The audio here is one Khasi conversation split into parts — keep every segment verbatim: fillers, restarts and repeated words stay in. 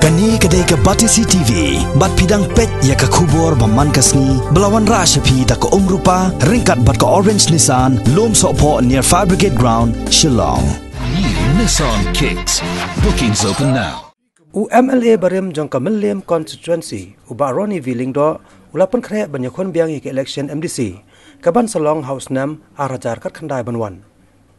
Kane ka dei ka Batesi T V, bad phi dang peit ïa ka khubor ba man ka sngi, ba la wanrah sha phi da ka Umrupa, ryngkat bad ka Orange Nissan, Lumsohphoh near Fire Brigade Ground, Shillong. New Nissan Kicks. Bookings open now. U M L A barim jong ka Mylliem Constituency, u Bah Ronnie V Lyngdoh, u la pynkhreh ban ïakhun biang ïa ka election M D C, kaban sa long ha u snem ar hajar khatkhyndai ban wan.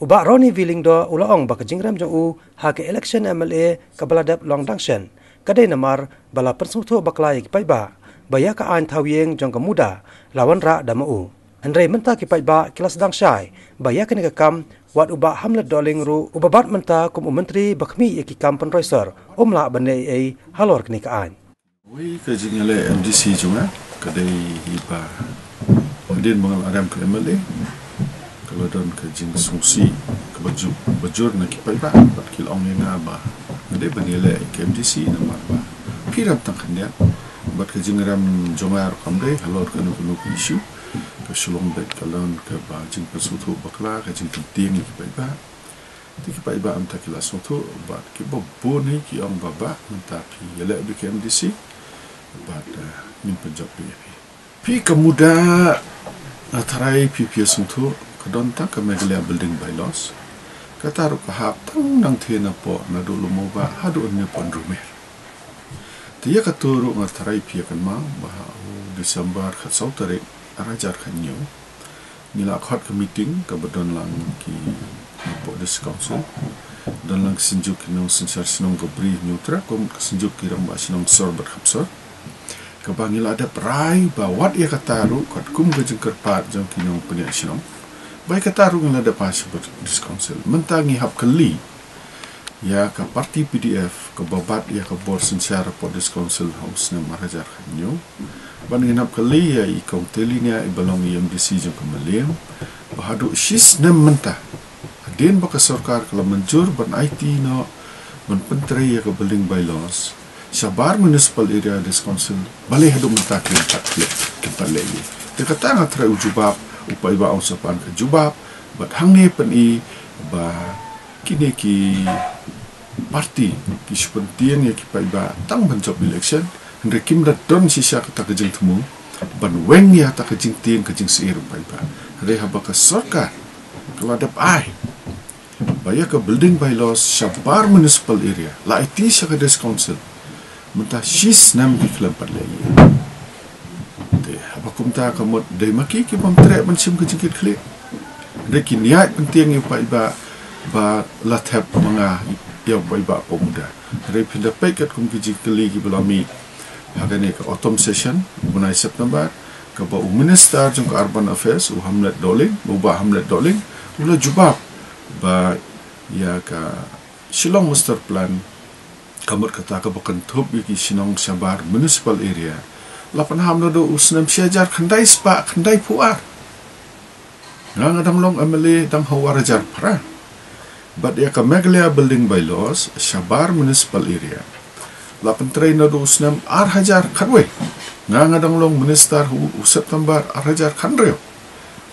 U Bah Ronnie V Lyngdoh u la ong ba ka jingrem jong u ha ka election M L A kaba la dep long dang shen, ka dei namar ba la pynsngewthuh bakla ïa ki paidbah ba ïa ka aiñ thaw ïing jong ka MUDA la wanrah da ma u. Hynrei mynta ki paidbah ki la sdang shai ba ïa kane ka kam, wat u Bah Hamlet Dohling ruh uba bat mynta kum u Myntri ba khmih ïa ki kam pynroi sor, um lah ban leh ei ei halor kane ka aiñ. Wei, ka jingïaleh M D C jong nga ka dei hi ba hadien ba nga la rem ka M L A, ka la don ka jingsngewsih kaba ju-, ba jur na ki paidbah, bad ki la ong ïa nga ba ka dei ban ïaleh ka M D C namar ba phi rem tang khyndiat, bad ka jingrem jong nga ruh kam dei halor kano kano ka issue. Ka shu long beit ka la don kaba jingpynsngewthuh bakla, ka jingpyntieng ïa ki paidbah. Te ki paidbah mynta ki la sngewthuh, bad kiba bun hi ki ong ba, bah, mynta phi ïaleh beit ka M D C, bad, eh, ngin pynjop beit ïa phi. Phi ka MUDA, nga tharai phi phi sngewthuh, ka don tang ka Meghalaya Building Bylaws. Kata ruh ka hap tang nangtei napoh, naduh Lumumba haduh hynne hapoh Indoor Mer. Te ïa kato ruh nga tharai phi ïa kynmaw ba ha u December khatsaw tarik ar hajar khathynñiew, ngi la khot ka meeting kaba don lang ki hapoh District Council, don lang ki synjuk ki nongsynshar shnong ka Bri Hynñiewtrep, kum ka synjuk ki rangbah shnong sor bad khapsor, kaba ngi la dep rai ba wat ïa kata ruh katkum ka jingkyrpad jong ki nongpynïaid shnong, ba ïa kata ruh ngi la dep ai sha District Council. Mynta ngi hap kylli ïa ka party P D F kaba bat ïa ka bor synshar hapoh District Council ha u snem ar hajar khathynñiew. Bad ngin hap kylli ïa i Kong Telinia iba long i M D C jong ka Mylliem, ba haduh shi snem mynta, hadien ba ka sorkar ka la mynjur ban aiti noh, ban pyntrei ïa ka Building Bylaws shabar Municipal Area District Council, balei haduh mynta kim pat leh, kim pat leh ei ei. Te kata nga tharai u jubab, u paidbah un sa pan ka jubab, bad hangne pyni ba kine ki party ki shu pyntieng ïa ki paidbah tang ban jop election, hynrei kim da don shisha kata ka jingthmu ban weng ïa kata ka jingtieng ka jingsyier u paidbah. Hynrei haba ka sorkar ka la dep ai ba ïa ka Building Bylaws shabar Municipal Area la aiti sha ka District Council, mynta shi snem ki khlem pat leh ei ei. Te haba kumta ka mut dei ma ki ki bym treh ban shim ka jingkitkhlieh. Hynrei kin ïaid pyntieng ïa u paidbah ba la thep ma nga ïa u paidbah hapoh MUDA. Hynrei phin da peit katkum ki jingkylli kiba la mih ha kane ka autumn session u bnai September, kaba u Minister jong ka Urban Affairs, u Hamlet Dohling, u Bah Hamlet Dohling, u la jubab ba ïa ka Shillong Master Plan, ka mut kata kaba kynthup ïa ki shnong shabar Municipal Area, la pynhap naduh u snem shi hajar khyndai spah khyndaiphew ar. Nga, nga dang long M L A dang ha u ar hajar phra. Bad ïa ka Meghalaya Building Bylaws shabar Municipal Area la pyntrei naduh u snem ar hajar khatwei. Nga, nga dang long Minister ha u, u September ar hajar khathynriew.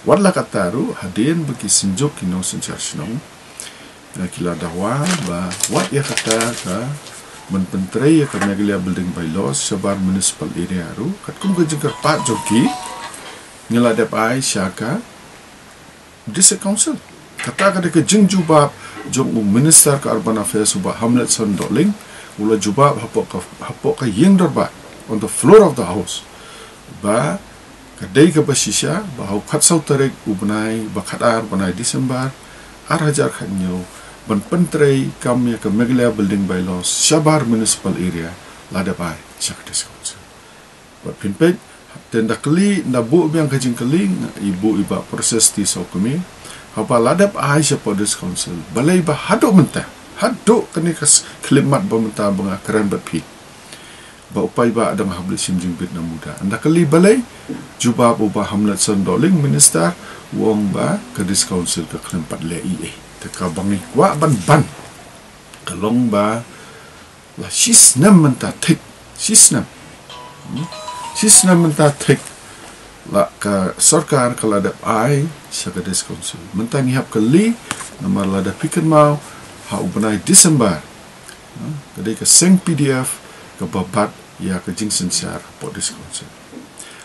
Wat la katta ruh, hadien ba ki synjuk ki nongsynshar shnong, eh, ki la dawa ba wat ïa kata ka ban pyntrei ïa ka Meghalaya Building Bylaws shabar Municipal Area ruh, katkum ka jingkyrpad jong ki, ngi la dep ai sha ka District Council. Kata ka dei ka jingjubab jong u Minister ka Urban Affairs, u Bah Hamletson Dohling, u la jubab hapoh ka, hapoh ka ïing dorbar, on the floor of the House, ba ka dei kaba shisha ba ha u khatsaw tarik u bnai ba khatar, bnai December ar hajar khathynñiew, ban pyntrei kam ïa ka Meghalaya Building Bylaws shabar Municipal Area la dep ai sha ka District Council. Bad phin peit, te ynda kylli, ynda buh biang ka jingkylli, i buh i Bah Precious T Sawkmie, haba la dep ai shapoh District Council, balei ba haduh mynta, haduh kane ka s-, khyllipmat ba mynta ba nga kren bad phi, ba u paidbah dang hap leit shim jingbit na MUDA. Ynda kylli balei, jubab u Bah Hamletson Dohling, Minister, u ong ba ka District Council ka khlem pat leh ei ei. Te kaba ngi kwah ban ban ka long ba la shi snem mynta thik, shi snem. Hmm? Shi snem mynta thik la ka sorkar ka la dep ai sha ka District Council. Mynta ngi hap kylli, namar lada phi kynmaw ha u bnai December, hmm, ka dei ka seng P D F kaba bat ïa ka jingsynshar hapoh District Council.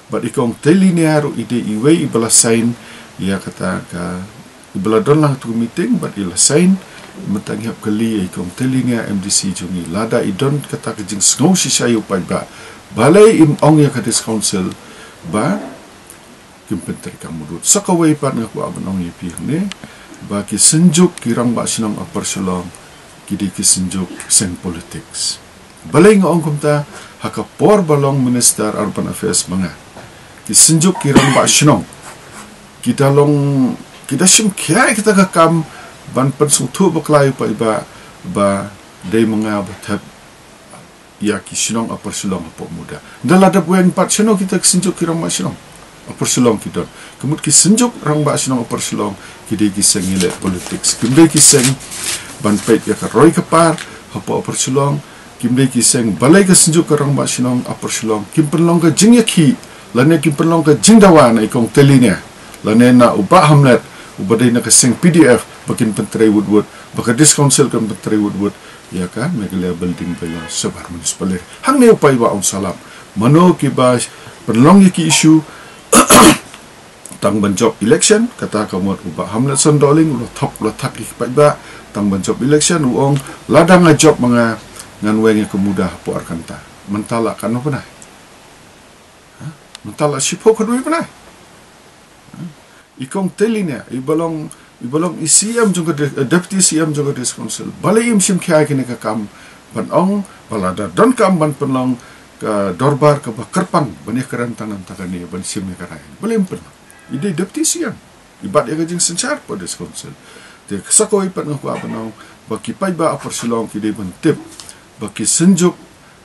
Bad i Kong Telinia ruh i dei iwei i ba la sign ïa kata ka, i ba la don lang tu meeting bad i la sign. Mynta ngi hap kylli ïa i Kong Telinia, M D C jong ngi, lada i don kata ka jingsngew shisha ïa u paidbah, balei im ong ïa ka District Council ba kim pyntreikam mudui. Sa kawei pat nga kwah ban ong ïa phi hangne ba ki synjuk ki rangbah shnong Upper Shillong ki dei ki synjuk seng politics. Balei nga ong kumta? Ha ka por ba long Minister Urban Affairs ma nga, ki synjuk ki rangbah shnong ki da long, ki da shim khia ïa kita ka kam ban pynsngewthuh bakla ïa u paidbah ba dei ma nga ba thep ïa ki shnong Upper Shillong hapoh MUDA. Da la dep weng pat, shano kita ki synjuk ki rangbah shnong Upper Shillong ki don? Ka mut ki synjuk rangbah shnong Upper Shillong ki dei ki seng ïaleh politics. Kim dei ki seng ban peit ïa ka roi ka par hapoh Upper Shillong. Kim dei ki seng, balei ka synjuk ka rangbah shnong Upper Shillong kim pynlong ka jingïakhih lane kim pynlong ka jingdawa na i Kong Telinia lane na u Bah Hamlet uba dei na ka seng P D F ba kin pyntrei wut wut, ba ka District Council kan pyntrei wut wut ïa ka Meghalaya Building Bylaw shabar Municipal Area. Hangne u paidbah un sa lap mano kiba pynlong ïa ki issue tang ban jop election. Kata ka mut u Bah Hamlet Sondoling u la thok, u la thak ïa ki paidbah tang ban jop election, u ong, lada nga jop ma nga, ngan weng ïa ka MUDA hapoh Rkanta. Mynta la katno bnai? Ha? Mynta la shiphew khatwei bnai. Ha? I Kong Telinia, i ba long, i ba long i C M jong ka Dis-, eh, Deputy C M jong ka District Council, balei im shim khia ïa kane ka kam ban ong ba lada donkam ban pynlong ka dorbar kaba kyrpang ban ïakren tang na bynta kane, ban shim ïa ka rai? Balei im pynlong? I dei Deputy C M, i bat ïa ka jingsynshar hapoh District Council. Te sa kawei pat nga kwah ban ong ba ki paidbah Upper Shillong ki dei ban tip ba ki synjuk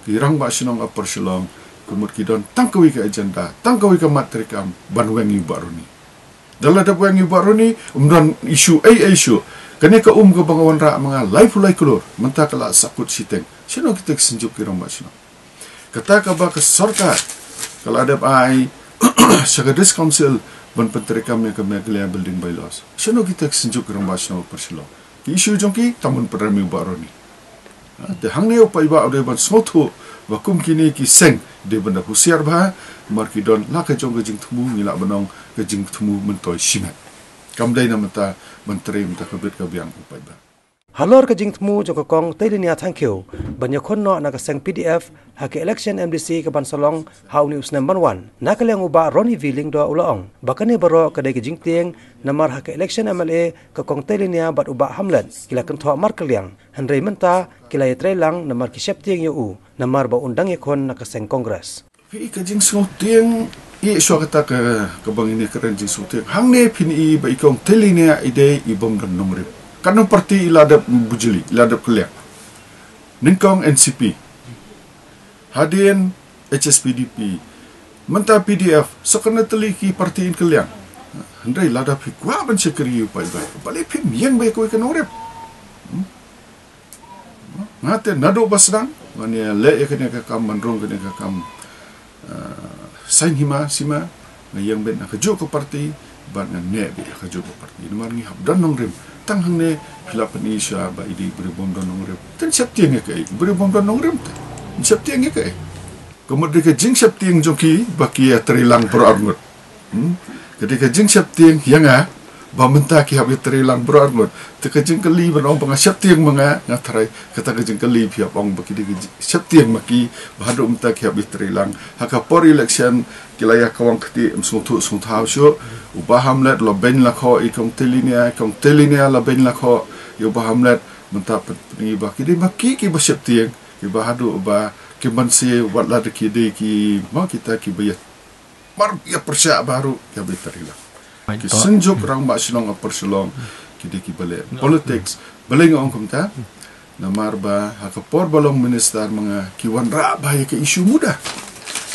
ki rangbah shnong Upper Shillong ka mut ki don tang kawei ka agenda, tang kawei ka mat treikam, ban weng ïa u Bah Ronnie. Da la dep weng ïa u Bah Ronnie, um don issue ei ei shuh. Kane ka um kaba nga wanrah ma nga laiphew lai klur, mynta ka la sahkut shiteng. Shano kita ki synjuk ki rangbah shnong? Kata kaba ka sorkar ka la dep ai sha ka District Council ban pyntreikam ïa ka Meghalaya Building Bylaws. Shano kita ki synjuk ki rangbah shnong Upper Shillong? Ki issue jong ki tang ban pynrem ïa u Bah Ronnie. Ha, te hangne u paidbah u dei ban sngewthuh ba kum kine ki seng dei ban da husiar bha, namar ki don la ka jong ka jingthmu, ngi lah ban ong ka jingthmu myntoi shimet. Kam dei na mynta ban trei mynta ka bit ka biang u paidbah. Halor ka jingthmu jong ka Kong Telinia Thangkhiew ban ïakhun noh na ka seng P D F ha ka election M D C ka ban sa long ha une u snem ban wan, na ka liang u Bah Ronnie V Lyngdoh u la ong ba kane baroh ka dei ka jingtieng, namar ha ka election M L A ka Kong Telinia bad u Bah Hamlet ki la kynthoh markylliang, hynrei mynta ki la ïatreilang namar ki sheptieng ïa u, namar ba un dang ïakhun na ka seng Congress. Phi i ka jingsngewtieng, i shuwa kata ka, kaba ngin ïakren jingsngewtieng. Hangne phin i ba i Kong Telinia i dei i bym don nongrim. Katno party i la dep bujli, i la dep kylliang? Nyngkong N C P, hadien H S P D P, mynta P D F, sa katno tylli ki party in kylliang. Hynrei lada phi kwah ban shakri ïa u paidbah, balei phim ïeng bha ïa kawei ka nongrim? Hmm? Nga te naduh ba sdang ngan ïaleh ïa kane ka kam, ban rung kane ka kam, ah, saiñ hima sima, nga ïeng beit na kajuh ka party bad ngan neh beit ha kajuh ka party. Namar ngi hap don nongrim. Tang hangne phi la pyni shuwa ba i dei i briew bym don nongrim. Te sheptieng ïa kaei i briew bym don nongrim? Te sheptieng ïa kaei? Ka mut dei ka jingsheptieng jong ki ba ki ïatreilang baroh arngut. Hmm? Ka dei ka jingsheptieng ïa nga ba mynta ki hap ïatreilang baroh arngut. Te ka jingkylli ban ong ba nga sheptieng ma nga, nga tharai kata ka jingkylli phi hap ong ba ki dei ka jing-, sheptieng ma ki ba haduh mynta ki hap ïatreilang. Ha ka por election ki la ïa kawang kti, ym sngewthuh sngewthaw shuh. U Bah Hamlet la beiñ la khoh ïa i Kong Telinia, i Kong Telinia la beiñ la khoh ïa u Bah Hamlet. Mynta pyn-, pynï ba ki dei ma ki kiba sheptieng, kiba haduh ba kim banse, wat la da ki dei ki ma kita kiba ïa mar ïa pyrshah baroh ïa beit tari la. Ki synjuk rangbah shnong Upper Shillong ki dei kiba leh politics. Balei nga ong kumta? Namar ba ha ka por ba long minister ma nga ki wanrah ba ïa ka issue MUDA.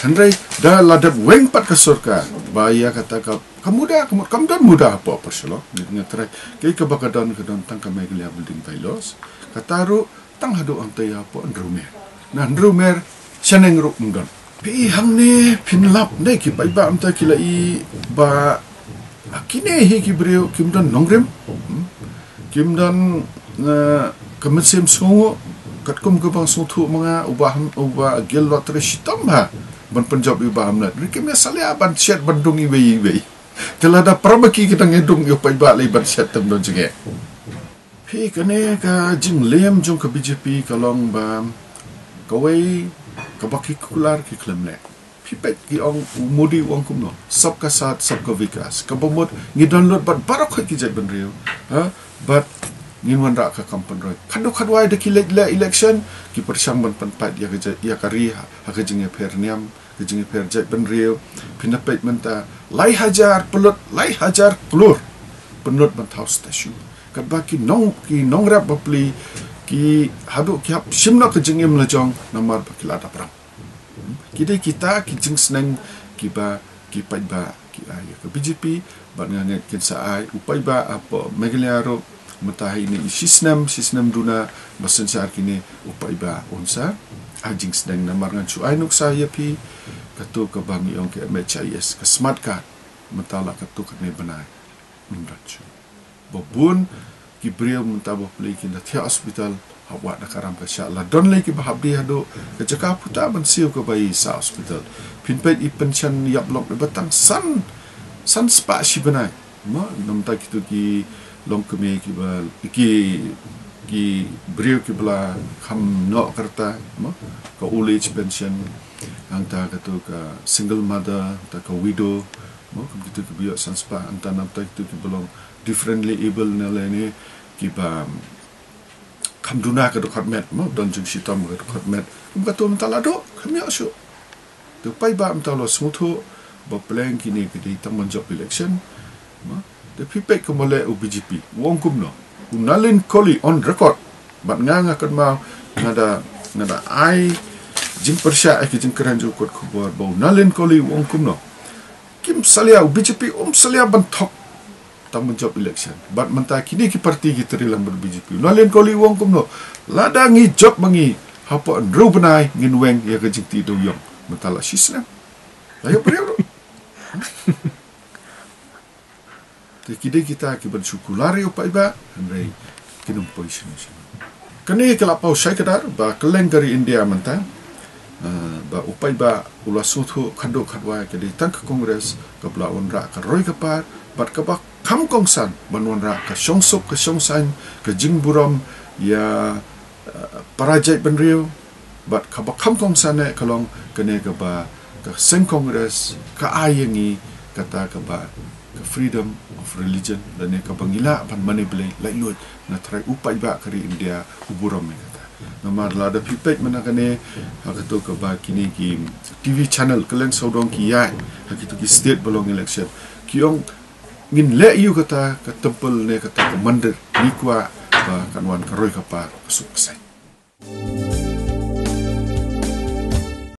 Hynrei da la dep weng pat ka sorkar ba ïa kata ka, ka MUDA, ka MUDA, kam don MUDA hapoh Upper Shillong. Nga trai, kaei kaba ka don, ka don tang ka Meghalaya Building Bylaws. Kata ruh tang haduh hangta ïa hapoh Hynriewmer. Na Hynriewmer shaneng ruh ym don. Phi hangne phin lap ne ki paidbah mynta ki la i ba, ah, kine hi ki briew kim don nongrim. Hmm? Kim don, eh, ka mynsiem sngewnguh. Katkum kaba sngewthuh ma nga, u Bah Ham, u Bah Gil Lottery shitom ha ban pynjop ïa u Bah Hamlet. Ri kim ïa salia ban shet ban dung iwei iwei. Te lada para ma ki ki dang ïa dung ïa u paidbah lei ban shet tam don jingeh. Phi, kane ka jinglem jong ka B J P ka long ba kawei kaba ki kular ki khlem leh. Phi peit ki ong, u Modi u ong kumno, sabka saath, sabka vikas. Kaba mut ngi don lut bad baroh khoit ki jaitbynriew, ha, bad ngin wanrah ka kam pynroi. Khadduh khadwai da ki leit leh election, ki pyrshang ban pynpait ïa ka jait, ïa ka ri ha, ha ka jingïapher niam, ka jingïapher jaitbynriew. Phin da peit mynta, lai hajar pynlut, lai hajar klur pynlut ban thaw statue. Katba ki nong, ki nongrep bapli ki haduh ki hap shim noh ka jingim la jong namar ba ki la dap rang. Ki dei kita ki jingsneng kiba ki paidbah ki ai ïa ka B J P, bad nga ngeit kin sa ai u paidbah hapoh Meghalaya ruh mynta ha ine i shisnem, shisnem duna ba synshar kine, u paidbah un sa ai jingsneng. Namar ngan shu ai nuksa ïa phi, kato kaba ngi ong ka M H I S, ka smart card, mynta la kato katne bnai ym don shuh. Ba bun ki briew mynta bapli kin da thiah hospital, hap wad da ka ram ka shah. La don lei kiba hap die haduh ka jaka puta ban siew kaba i sah hospital. Phin peit i pension ïap lok dei ba tang san, san spah shi bnai. Mo, namar kito ki longkmie kiba, ki, ki briew kiba la kham noh ka rta, mo, ka old age pension, hangta kato ka single mother, hangta ka widow, mo, kum kito kiba ïoh san spah, hangta namar kito kiba long differently able ne lane kiba kham duna ka dkhot met, mo, don jingshitom ka dkhot met. Kum kato mynta la duh, kham ïoh shuh. Te u paidbah mynta la sngewthuh ba pleng kine ki dei tang ban jop election. Mo, te phi peit kumba leh u B J P, u ong kumno. U Nalin Kohli on record. Bad nga, nga kynmaw, nga da, nga da ai jingpyrshah ïa ki jingkren jong u kot khubor ba u Nalin Kohli u ong kumno. Kim salia, u B J P um salia ban thok tang ban jop election. Bad mynta kine ki party ki trei lang bad B J P. U Nalin Kohli u ong kumno. Lada ngi jop ma ngi, hapoh hynriew bnai ngin weng ïa ka jingtih dewïong. Mynta la shisnem. La ïoh briew ruh. Te ki dei kita ki ban shu kular ïa u paidbah, hynrei kin ym poi shano shano. Kane ka la paw shai kdar ba kylleng ka ri India mynta, eh, ba u paidbah u la sngewthuh khadduh khadwai ka dei tang ka Congress kaba la wanrah ka roi ka par, bad kaba kham kongsan ban wanrah ka shongsuk ka shongsaiñ, ka jingburom ïa, eh, para jaitbynriew, bad kaba kham kongsan eh ka long kane kaba ka seng Congress ka ai ïa ngi kata kaba ka freedom of religion, lane kaba ngi lah ban mane Blei laitluid. Nga tharai u paidbah ka ri India u burom ïa kata. Namar lada phi peit mynta kane, ha kato kaba kine ki T V channel kylleng sawdong ki ïaid ha kito ki state ba long election, ki ong ngin leh ïa kata ka temple ne kata ka mandir, ngi kwah ba kan wan ka roi ka par, ka suk ka saiñ.